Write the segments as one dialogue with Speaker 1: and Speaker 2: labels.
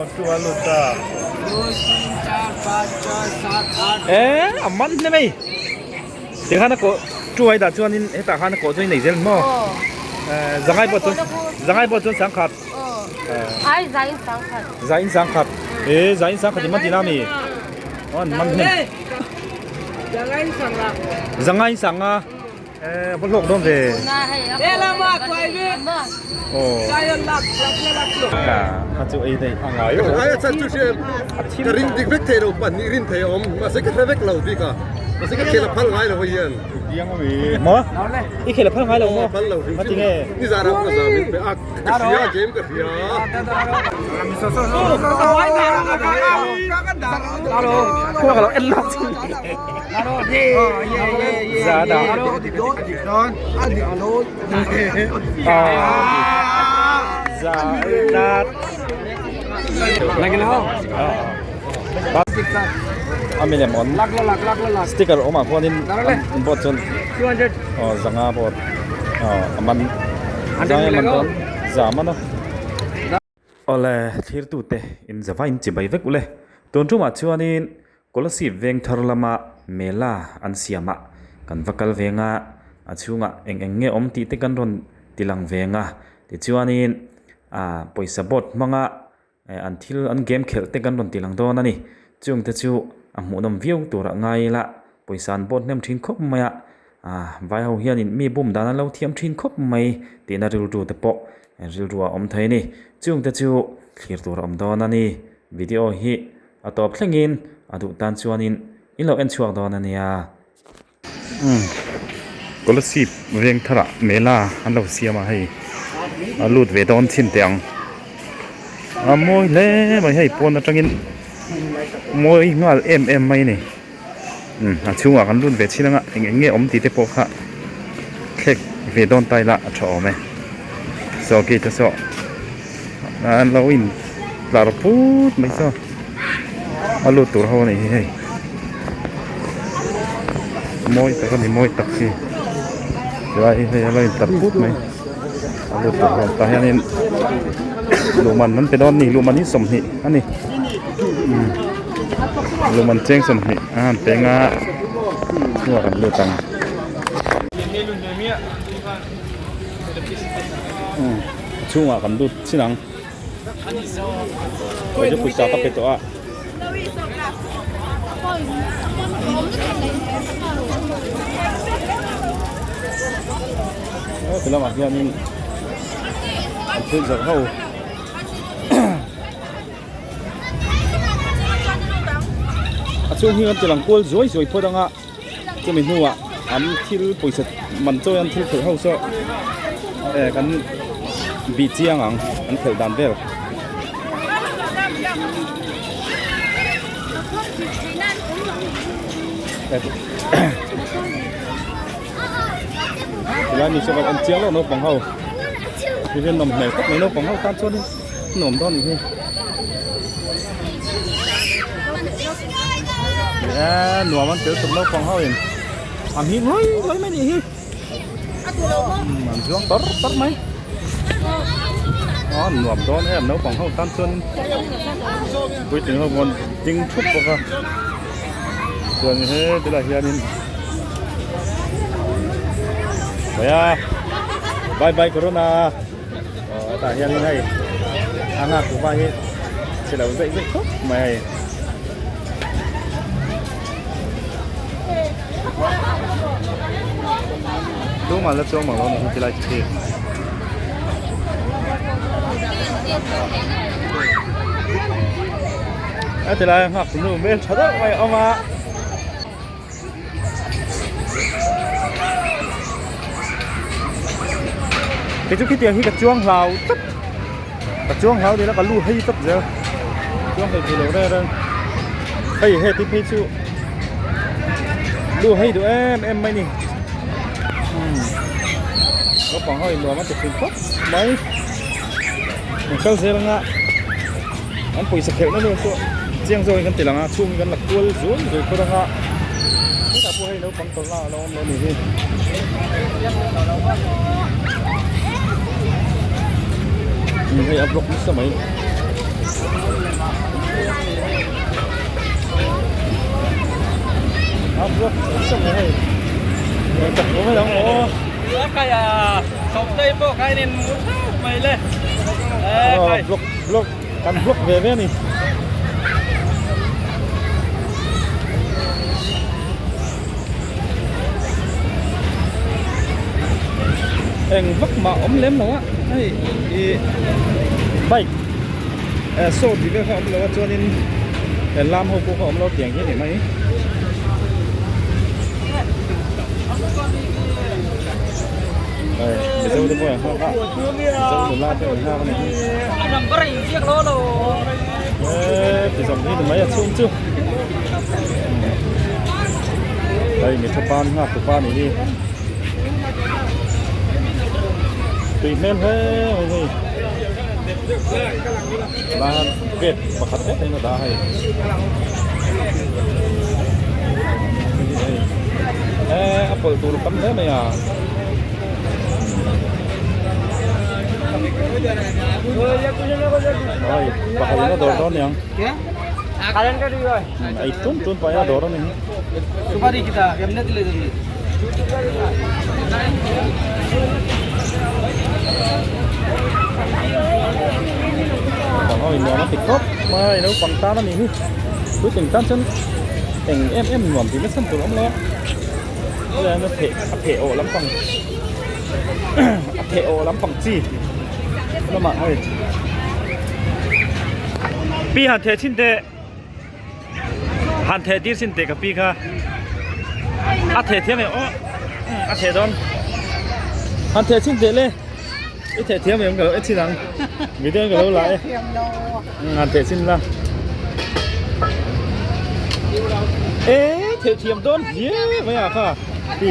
Speaker 1: E a man hle mai tikhan a kawh tu ai dah chuanin hetah khan a kawh chu a inei zel maw zangai pawh chuan zangai pawh chuan sangkhat zain sangkhat e zain sangkhat in man tihna ami aw an man hnem zangai sanga. Eh, va hlawk dawn ve. Kha chu ei daih.
Speaker 2: Ai a chan chu hre ka ring dik vek thei lo pahnih rin thei a awm mahse ka hre vek lo bik a mahse ka khel a phal ngai lo hei hian.
Speaker 1: Maw? I khel a phal ngai lo maw?
Speaker 2: Phal lo hrim hrim. Ni zan ah ka zam in pe a ka hria game ka hria.
Speaker 1: Khua ka lo en lawk chu. Zada. Zadat. A milem on sticker awmah khuanin an board chuan aw zanga board aw a man zai a man dawn za a man a. Awle thlirtute in zava in chibai vek ule. Tun tumah chuanin Kolasib veng thar lama mela an siamah kan va kal veng a, a chhungah eng eng nge awm tih te kan rawn ti lang veng a. Tichuanin ah pawisa board hmanga an thil an game khelh te kan rawn ti lang dawn a ni. Chungte chu a hmuhnawm viau turah ngai ila pawisa an board hnem thin khawp mai a, ah vai ho hianin mi bum dan an lo thiam thin khawp mai tihna rilru te pawh rilru a awm thei a ni. Chungte chu thlir tur a awm dawn a ni. Video hi a tawp thlengin a duh tan chuanin in lo en chhuak dawn a nia. Umm Kolasib veng tharah mela an lo siam a hei a lut ve dawn chhin teh ang a mawi hle mai hei pawn atangin mawi nghal em em mai a ni umm a chhungah kan lut ve chhin anga eng eng nge awm tih te pawh kha thlek ve dawn ta ila a tha awm e saw gate te saw an lo in tlar put mai saw a lut tur ho a nih hi hei mawi tak a ni mawi tak hi tilai hi hei a lo in tlar put mai a lut tur ho tah hianin luhman an pe dawn a ni luhman hi 20 a ni luhman cheng 20 a han peng a chhuak an lut ang. A chhungah kan lut chin ang. Kawih chu pawisa ka pe tawh a. He lamah hianin an thil zawrh ho a chhung hi kan ti lang kual zuai zuai phawt ang a chumi hnuah an thil pawisa man chawi an thil khelh ho saw eh kan bih chiang ang an khelh dan vel. Tilai mi chu kan en chiang lo naupang ho hi hian nawm hmel khawp mai naupang ho tan chuan nuam dawn anih hi. Nia nuam an tel tum naupang ho in an hing ruai ruai mai anih hi an zuang tar tar mai a nuam dawn em naupang ho tan chuan puitling ho pawh an ding thup bawk a chuan he tilai hianin Baya bye bye corona. Aw hetah hianin hei a nghak tu pa hi chhe lo zeih zeih khawp mai hei. Tumah la chuang mang lo a ni hi tilai chu khi. A tilai a nghak tu nu hmel tha deuh mai a awm a. Kei chu khitiang hi ka chuang hlau tlat ka chuang hlau nila ka lu hei tlat zel chuang hlei thei lo reng reng hei heti phei chu lu hei duh em em mai ni umm naupang ho in nuam a ti thin khawp mai an kal zel anga an pawisa khelh na vel chu chiang zawk in kan ti lang a chhung hi kan la kual zuai zuai phawt anga hetah pawh hei naupang tawlhna a lo awm lo a nih hi hei a block nasa mai. A vlog sang mai hei tak lo mai ang aw. Vlog vlog kan vlog ve ve a ni. Eng vak mah awm lem lo a hei ih bike eh saw tih vel kha awm lo a chuanin he lam ho pawh kha awm lo tiang hi a ni mai. Hei mizo te pawh an nghak a mizo nula te an nghak a ni hi eee ti zawng hi ni mai a chhung chu hei mi tha pan nghak tu pa ni hi tui hmel hle mai hei lai hian gate pakhat vek in a dah a hei eee a pawlh tur tam hle mai a. Oi pakhat in a dawr dawn niang ei tun tun pah in a dawr a ni hi. Bang ho in nuam a ti khawp mai naupang tan a nih hi puitling tan chuan eng em em nuam tih nasa tur a awm lo a helai hian a pheh a pheh awh lampang a pheh awh lampang chi lamah hei pi han theh chhin teh. Han theh tir sin teh ka pi kha a theh thiam em aw a theh dawn han theh chhin teh le i theh thiam em ka lo en chhin ang video in ka lo la e han theh chhin la e theh thiam dawn hle mai a kha pi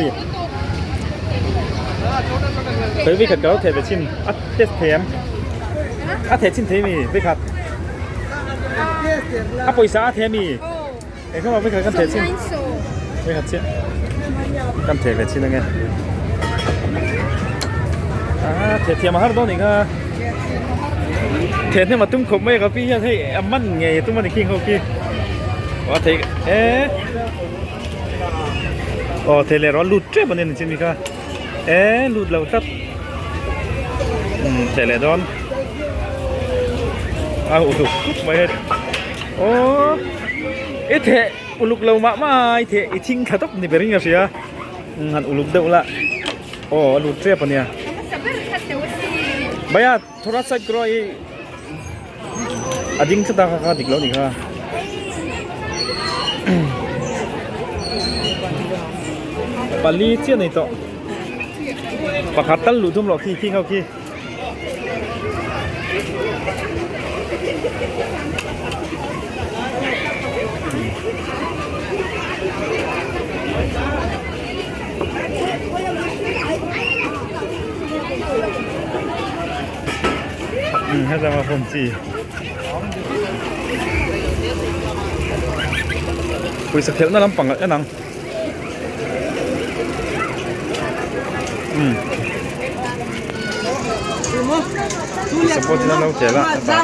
Speaker 1: Thei vekhat ka lo theh ve chhin a test thei em a theh chhin thei mi vekhat A pawisa a theh mi? Eng kha vekhat kan theh chin. Vekhat chiah. Kan theh ve chin ange. Ah, theh thiam a har dawn nih kha. Theh hnem a tum khawp mai a ka pi hian hei a man ngei a tum a ni khi ho khi. Aw a thei e. Aw thei leh rawh a lut tep a ni chin mi kha. E lut lo tlat. Theh leh dawn. A uluk khawp mai hei aw i theh uluk lo mah mah a i theh i thing thla tawp ni berin ka hria han uluk deuh la aw a lut tep ania bhaiya thoda side karo i a ding tlat a kha kha dik lo ni kha pali chiah a nei tawh pakhat tal luh tum loh khi khi ho khi. Heta ma phone chi pawisa khelhna lampang en ang. Support in an lo khel a hetah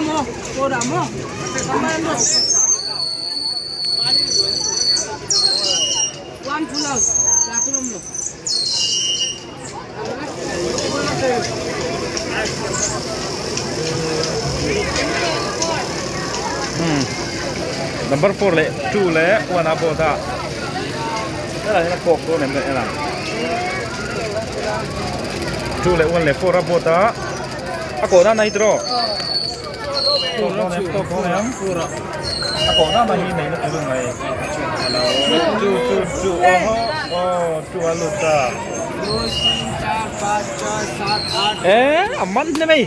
Speaker 1: number four leh two leh one a board a helai hian a kawk dawn em le en ang two leh one leh four a board a a kawh nan a hi tiraw kawk dawn em kawk dawn em a kawh nan a hi nei na tur mai two two two aw two a lut ta. Eh a man hle mai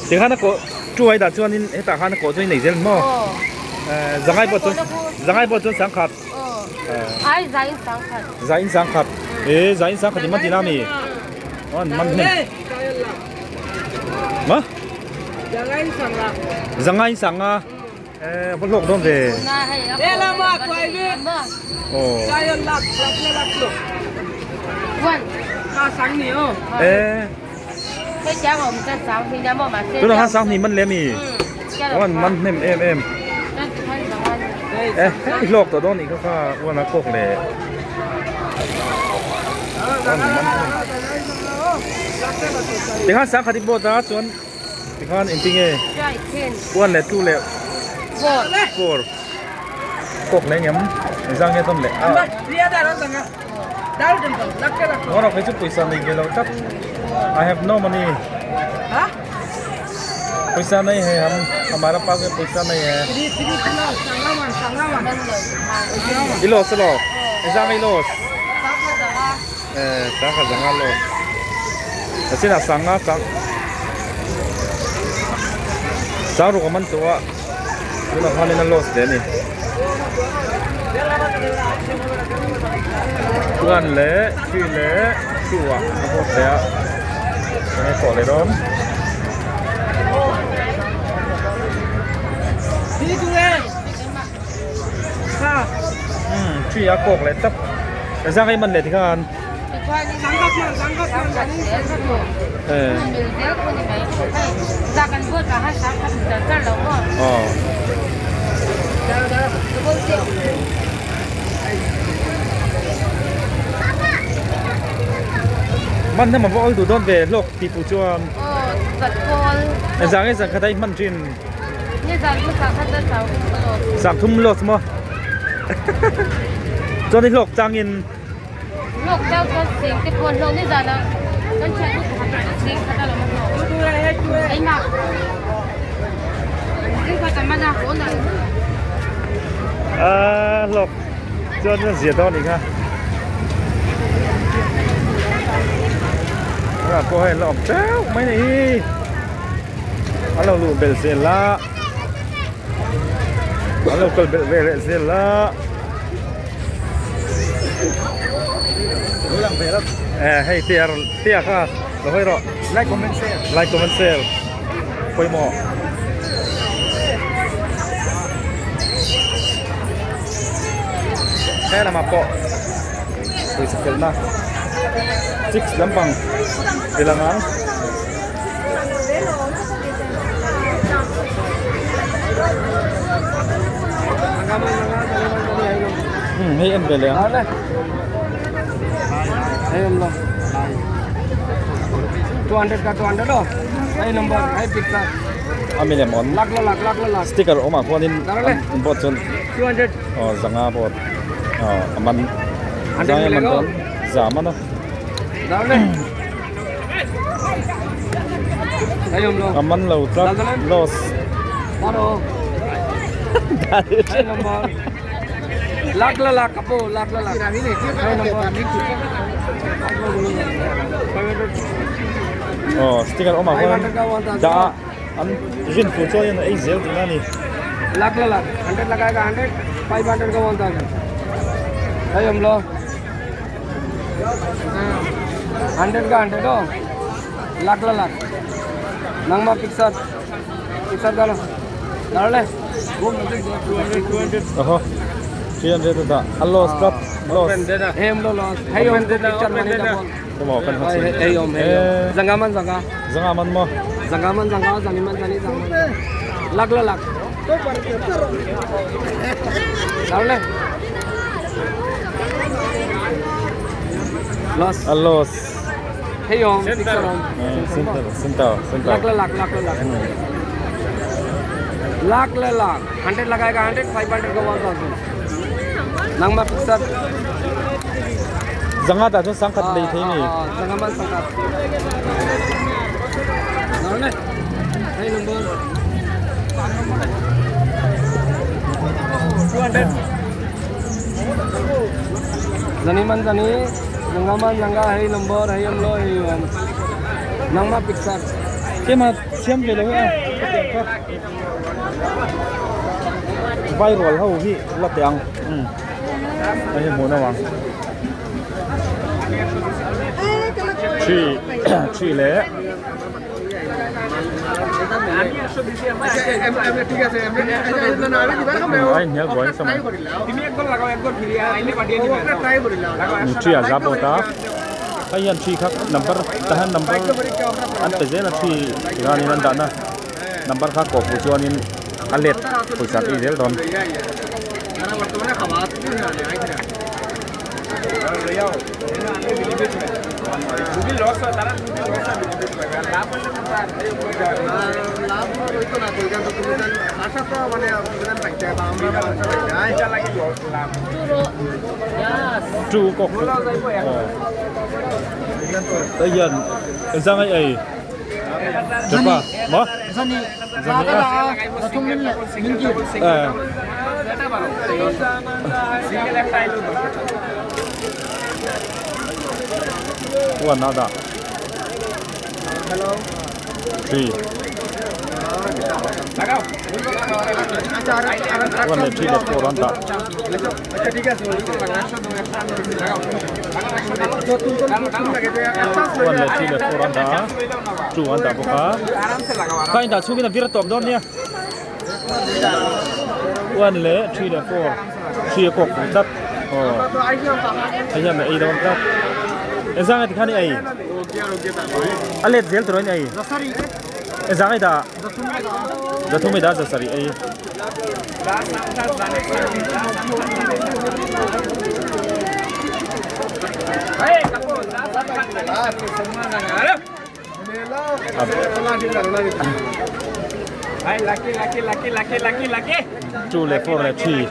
Speaker 1: tikhan a kawh chu ai dah chuanin hetah khan a kawh chu a inei zel maw eh zangai pawh chuan zangai pawh chuan sangkhat
Speaker 3: ai zain sangkhat
Speaker 1: zain sangkhat eh zain sangkhat in man tih na ami an man hnem ma zangai sanga eh va hlawk dawn ve aw eh tunah khan sanghnih man leh ami. Uan man hnem em em. Eh i hlawk tawh dawn nih kha kha uan a kawk leh. Uan man hnem. Tikhan sangkhat i board a chuan tikhan engtinge one leh two leh four kawk leh engem engzang nge dawn leh a. Ngaw rawh kei chu pawisa nei ve lo tlat I have no money. Pawisa nei he ham hamara pass mein pawisa nei he. I loss elaw engzang nge i loss? Eh sangkhat zanga loss. A chinah sanga sang sang ruk a man tawh a tunah khanin a loss leh a ni. One leh three leh two ah a bawt leh a enge tawh leh dawn. Umm three a kawk leh tlat zang ei man leh tikhan. Man hnem a va awl duh dawn ve hlawk tih fuh chuan zang ei zan khat a i hman thin. Sang thum loss maw chuan i hlawk changin.
Speaker 3: Hlawk chang chuan sing te pawh hlawk ni zan ah kan thian chu pakhat chu sing khat a lo hlawk engmah sing khat a man a haw nal.
Speaker 1: Aaa hlawk chuan a zia dawn anih kha tunah pawh hei an la awm teuh mai a nih hi an lo luh belh zel a an lo kal belh ve leh zel a. Eh hei tia tia kha lo hawi rawh
Speaker 2: like comment share
Speaker 1: like comment share pawimawh he lamah pawh pawisa felna six lampang ti lang ang. Hei en ve leh ang. A milem awn sticker awmah khuanin an board chuan aw zanga board aw a man zanga man dawn za man a. A man lo tlat loss. Aw sticker awmah khuan dah a an rin tur chuan a ei zel tihna a ni. Aw 300 a dah a loss tlat loss emaw kan hmu eh zanga man maw A loss. Center center center. Zanga tah chuan sangkhat lei thei a ni. Keimah thiam ve lo e hetiang kha vai rual ho hi la teh ang umm hei hi hmuh nawm ang three three leh. A inhnial buai nasa mai thi a za bawt a hei hian thi kha number tah hian number an pe zel a thi tikhanin an dahna. Number kha kawh fuh chuanin a let pawisa tih zel dawn. Two kawk fuh aw tah hian engzang ai ei Japa maw zani a eh. One a dah 3 1 leh 3 leh 4 an dah. 1 leh 3 leh 4 an dah a 2 an dah bawk a kha in dah chhungin a vir tawp dawn nia 1 leh 3 leh 4 3 a kawk pui tlat aw hei hian a ei dawn tlat engzang nge tikhan i ei a let zel tur in ei engzang nge dah zathum i dah zasarih ei. Two leh four leh three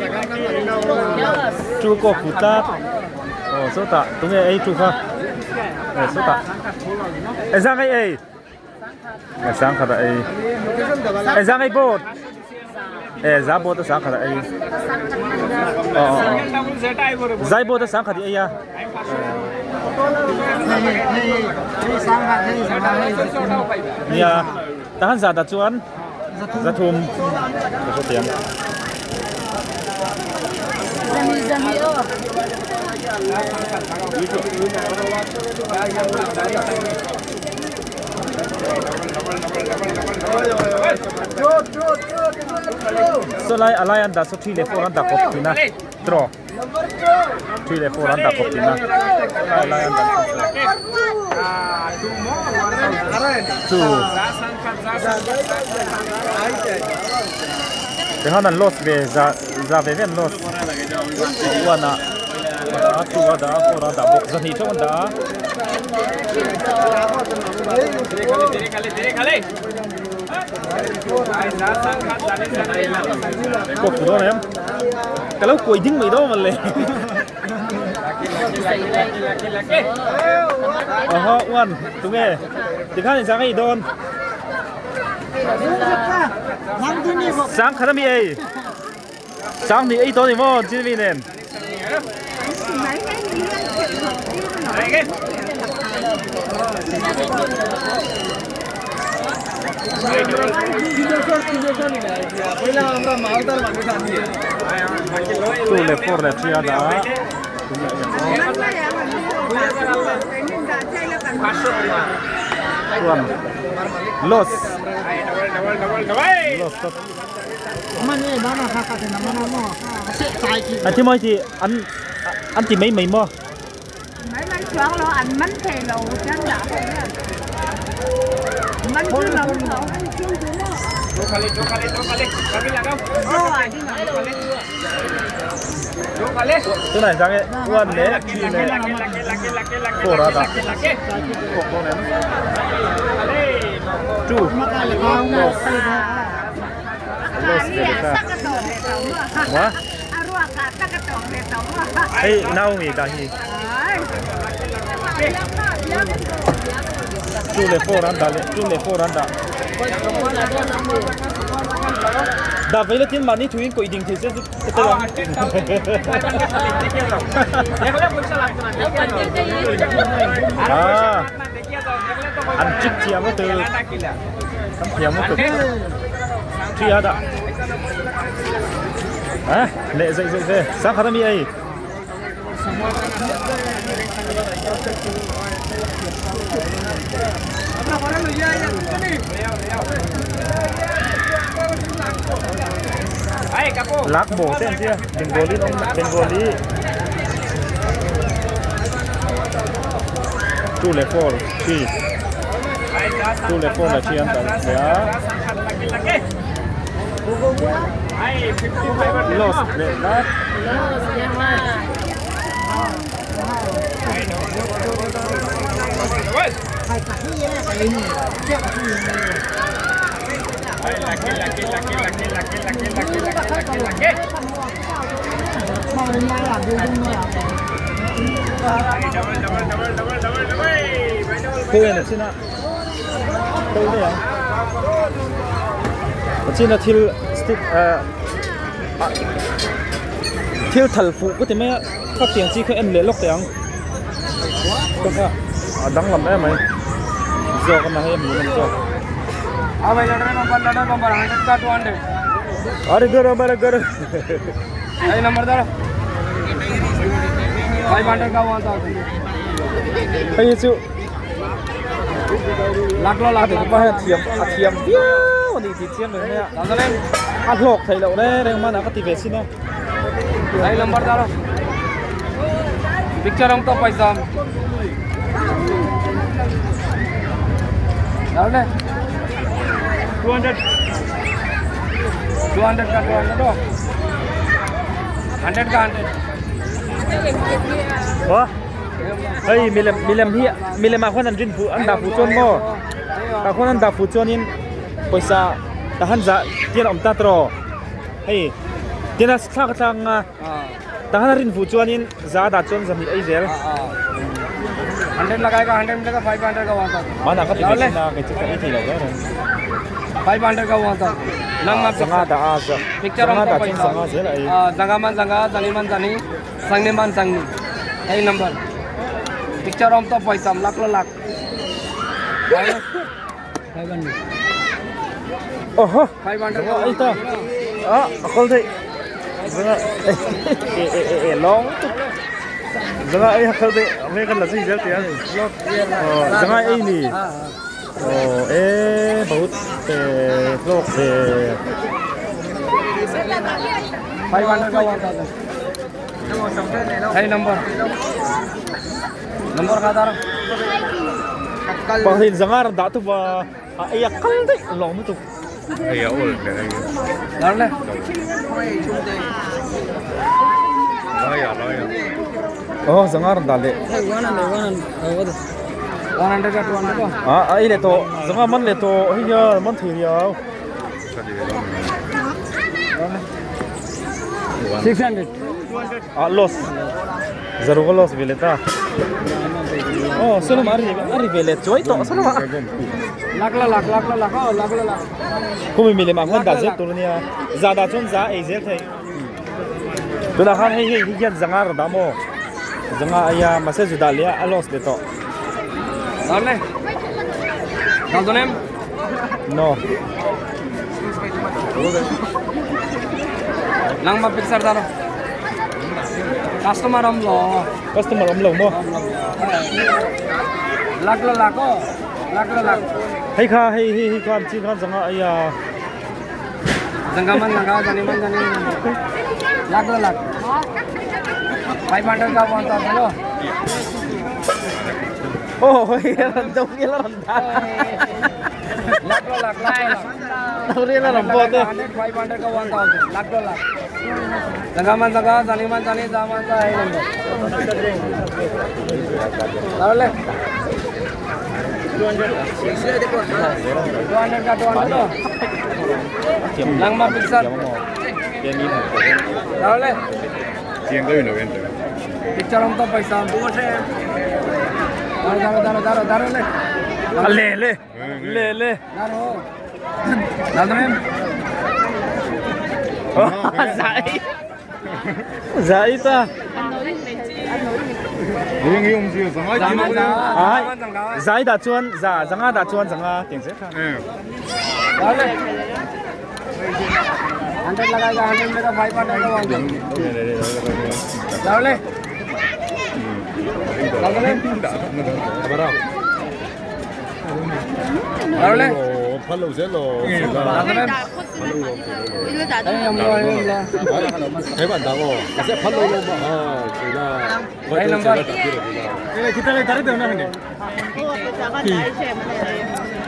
Speaker 1: two kawk put tlat aw sawtah tunge ei two kha aw sawtah engzah nge ei Sangkhat a ei. E zang ei bawt. E za bawt a sangkhat a ei. Aw aw. Zai bawt a sangkhat i ei a. Nia tahan zat ah chuan zathum ka hre thiam. Saw lai a lai an dah saw 3 leh 4 an dah kawp thin a draw 3 leh 4 an dah kawp thin a a lai an dah chu tikhan an loss ve za za ve ve an loss one ah a two a dah a four a dah bawk zahnih theuh an dah a. Kawp dawn em? Ka lo kuai ding mai dawn le. Aha, one, tunge. Tikhan in sang ei dawn. Sang khat ami ei. Sang ni ei dawn ni maw Jimmy nen. Two leh four leh three a dah a. Chuan loss loss A thi mawi tih an an ti mai mai maw?
Speaker 4: Mai mai chuang lo an man thei lo chuan dah ho hian man chu lo tho.
Speaker 1: Tunah hian e one leh three leh four a dah kawk dawn em? Two loss. Hei nau nge dah hi two leh four an dah leh two leh four an dah dah vei la tin mahni thu in kawih ding thei se chu ka tel ang ah an chik thiam a tel Kan thiam lutuk thi a dah a leh zeih zeih ve sangkhat ami ei lak bo te an tia bengali awm bengali two leh four three. Two leh four leh three an dah leh a. Loss leh tlat. Khawian a chin a kal daih ang a chin a thil stick ah thil thal fuh ka ti mai a ka tiang chi kha en leh lawk teh ang ka kha a danglam em mai zawk a na hei a hmuh nawm zawk. Are garo bare garo. Hei hi chu a ti pa hian thiam a thiam viau a ni tih chiang reng mai a a hlawk theih loh reng reng hmanah ka ti ve sin a. Aw hei milem milem hi milem ah khuan an rin fuh an dah fuh chuan maw tah khuan an dah fuh chuanin pawisa tah han zah tian a awm ta tawh hei tian a thlak atang a tah han a rin fuh chuanin za dah chuan zahnih ei zel hmanah ka ti ve thin a kei chu ka ei thei lo reng reng zanga dah a zanga dah chuan zanga zel a ei. Oho zanga ei ta ah a kawl theih zanga e e e e lawng tuk zanga ei a kal theih a me kan la zui zel tih a zanga ei ni aw e bahut e hlawk ve Pakhatin zanga rawn dah tup a a ei a kal daih lawm lutuk. Aw zanga rawn dah leh. A a ei leh tawh zanga man leh tawh hei hian man thei riau. A loss zaruk a loss ve leh ta aw saw lamah a ri ve leh chuai tawh saw lamah khumi milem ah khuan dah zel tur ania za dah chuan za ei zel thei tunah khan hei hei hian zanga rawn dah maw zanga aia mahse zu dah leh a a loss leh tawh no.
Speaker 5: Nangmah picture dah customer om lo
Speaker 1: customer om lo mo
Speaker 5: lak la lak o lak la lak
Speaker 1: hei kha hei hei hei khan chi khan zanga aya
Speaker 5: zanga man zanga zani man zani lak la lak 500 ka 1000 lo
Speaker 1: oh hei ran do nge la ran da Le le Le le. Zai. Zai ta. Zai dah chuan za zanga dah chuan zanga tiang zel kha.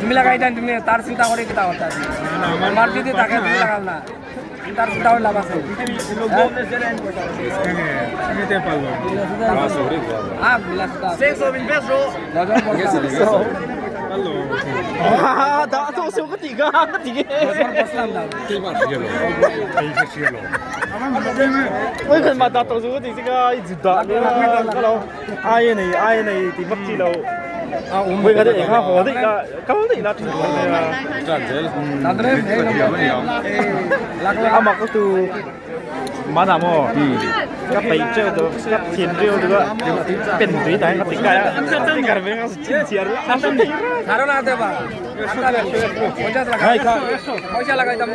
Speaker 5: তুমি লাগাই দেন তুমি তার চিন্তা করে কিতা করতে আমার যদি তাকে তুমি লাগাও না তার চিন্তা করে লাভ আছে।
Speaker 1: Ai này ai này thì mất chi đâu. Bây giờ để ha hồ đấy là cấm đấy là à mà có từ mà nào mà các bầy treo được các tiền treo được bên dưới đấy các tính cái tính cái bên cái tiền
Speaker 5: কারণ আছে বা পয়সা লাগাইতাম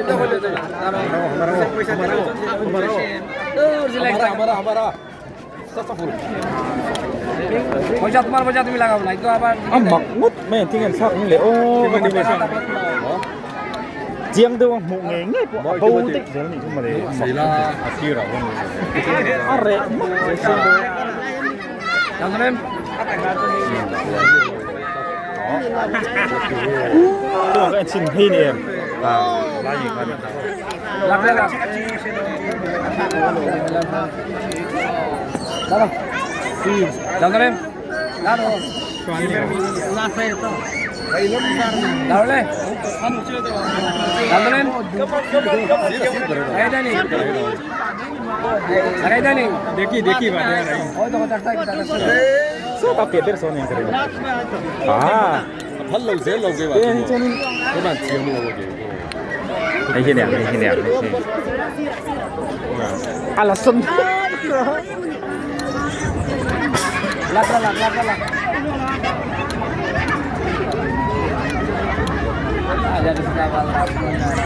Speaker 5: পয়সা তোমার পয়সা তুমি লাগাও না তো আবার
Speaker 1: mặc ngút mấy tiếng anh sao cũng lệ ô riêng đâu một nghề nghe của bầu tích rồi này chúng mà để
Speaker 2: là à rồi
Speaker 1: à rẻ mất tôi cái xin hi nè
Speaker 5: দেখি দেখি
Speaker 1: sao tao kể biết số này cái à
Speaker 2: phát lâu dễ lâu cái bà cái bạn chiếm lâu cái
Speaker 1: anh xin nè anh xin nè à là xuân
Speaker 5: lắc lắc lắc lắc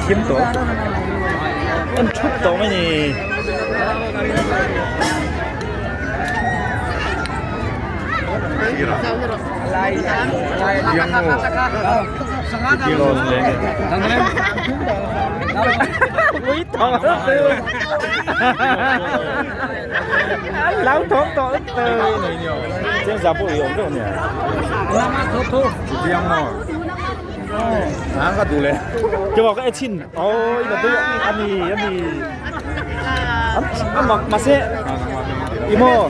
Speaker 1: kiếm tổ em chút tổ mấy nhỉ lão thốn tổ từ trên giả bộ yếu đâu nhỉ cái bảo cái chín ôi là tôi ăn gì ăn mặc mà sẽ imo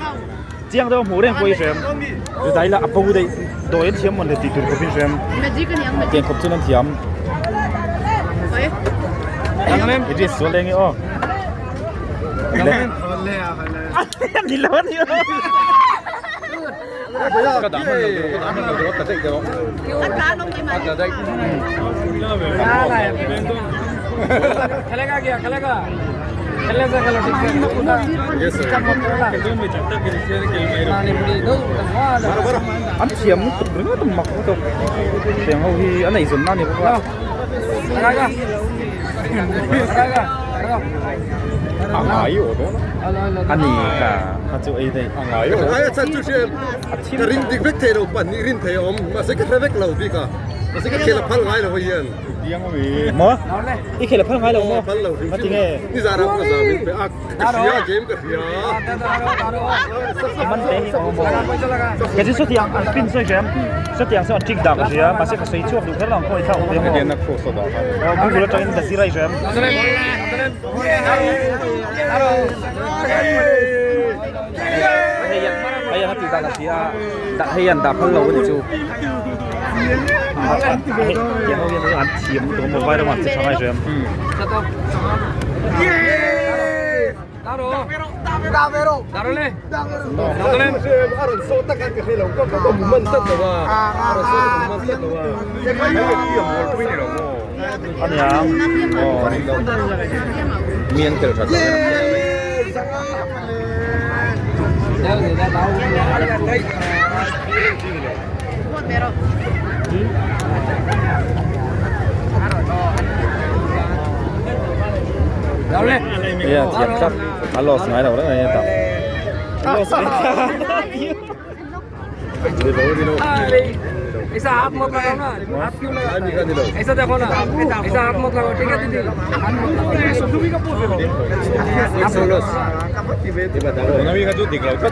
Speaker 1: chiang đâu mù đen quay xem rồi đấy là abo đây đôi thiam mình để tụi tôi biết xem tiền cọp chân thiam cái số lên ô đi lớn đi
Speaker 5: खेलेगा क्या खेलेगा खेलने से खेलो ठीक से
Speaker 1: ăn thiam tụi nó mặc nó tiền hậu thì anh này dùng này cũng có anh này cả hát chịu ấy đây
Speaker 2: ai chắc chú xem cái ring dig vek thei ro pan ni rin thei om mà sẽ cái vek lâu bi cả mà sẽ cái khela phal ngai lo hian
Speaker 1: mà ít khela phal ngai lo mà
Speaker 2: phal lo
Speaker 1: mà tiếng nghe
Speaker 2: ni za ra ko za min pe a ka ria game ka ria
Speaker 1: man te cái gì số tiền ăn pin số xem số tiền số ăn trích đặc gì á mà sẽ có xây chuộc được hết lòng coi sao không
Speaker 2: cái nó khổ số đó
Speaker 1: Google cho em đặt gì ra xem hay là thì ta là gì à hay là đạp hơn lâu thì chú tiền hậu hiện ăn chiếmตัวmột vài đồng sẽ cho ai xem anh nhà
Speaker 2: miên tiểu thật
Speaker 1: yeah thiệt chắc alo ngay đầu đó này tập alo
Speaker 5: ऐसा हाथ मत लगाओ ना हाथ क्यों लगाओ ऐसा देखो ना ऐसा हाथ मत लगाओ ठीक है दीदी हाथ मत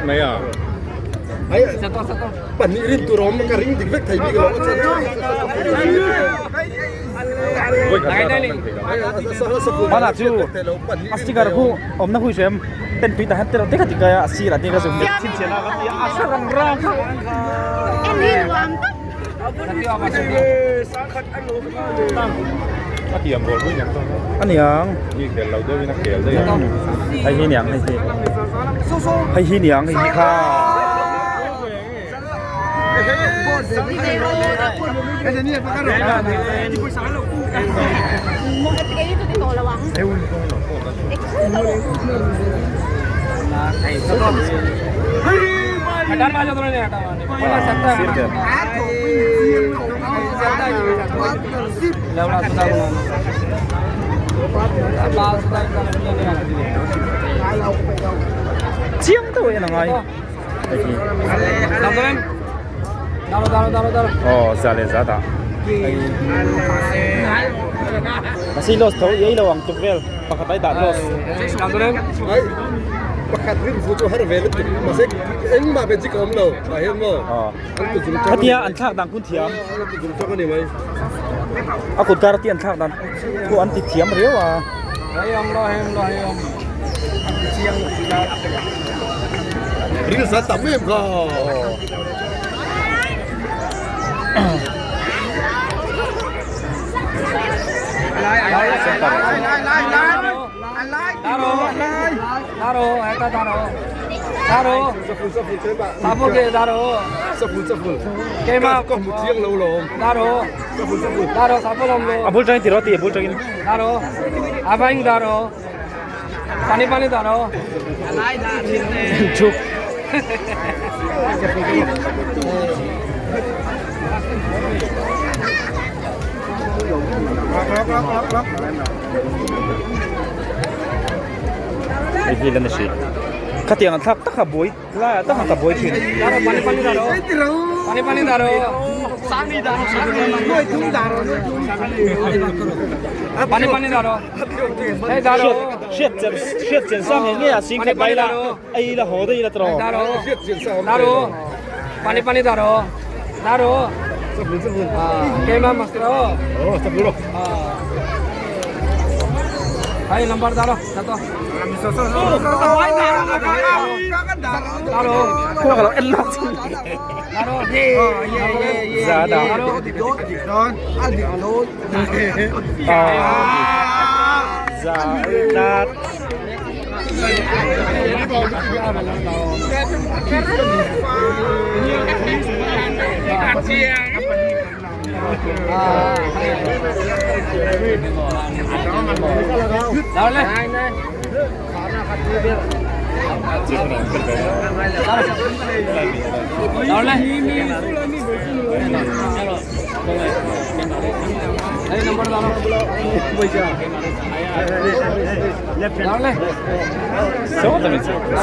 Speaker 5: लगाओ
Speaker 2: Ai pahnih rin tur a awm ka ring dik vek thei bik lo a chan chu.
Speaker 1: Mana chu a sticker khu awmna hui hrem pen tui tah hian te reuh te kha ti kai a a sirah te ka zuk mek chhinchhiah na ka ti a a hre rang rang kha.
Speaker 3: En hi nuam tak.
Speaker 1: A tiam rual pui niang a niang mi khel lo deuhin a khel daih a hei hi niang hei hi hei hi niang hei hi kha. Chiang deuh en a ngai hei hi aw za leh za dah mahse loss tho i ei lo ang tuk vel pakhat ai dah loss
Speaker 2: pakhat rin fu chu har ve lutuk mahse engmah ve chi ka awm lo tah hian maw
Speaker 1: Khatia an thlak dan kun thiam. A kut kar ti an thlak dan khu an ti thiam riau a.
Speaker 2: Ril sa tam em kha.
Speaker 1: A bul tangin tiraw ti a bul tangin. Chuk. Hei hi la ni hrih. Khatiang an thlak tak a buai laiah tak a ka buai thin. Hriat hriat hriat chian sa ngei ngei a sing khat mai la ei la haw daih la tawh. Khua ka lo en lawk chin. Za dah. Za dat.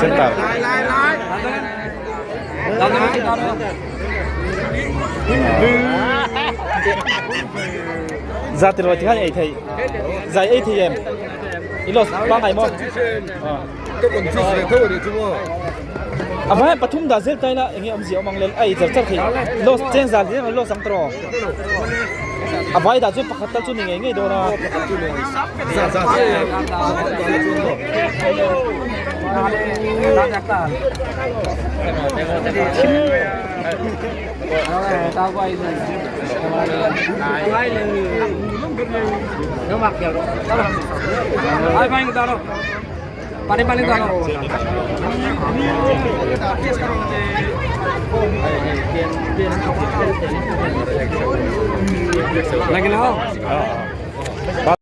Speaker 1: Center. Za ti roi ti khan ei thei. Zai ei thei em. I los pangai maw?
Speaker 2: Ka confuse ve tho ani chu maw.
Speaker 1: A vai pathum dah zel tai la enge awmzia awm ang le a ei char char thei. Los cheng zal hi los ang tawh. A vai dah chu pakhat tal chu ni ngei ngei dawn a.
Speaker 2: Za za.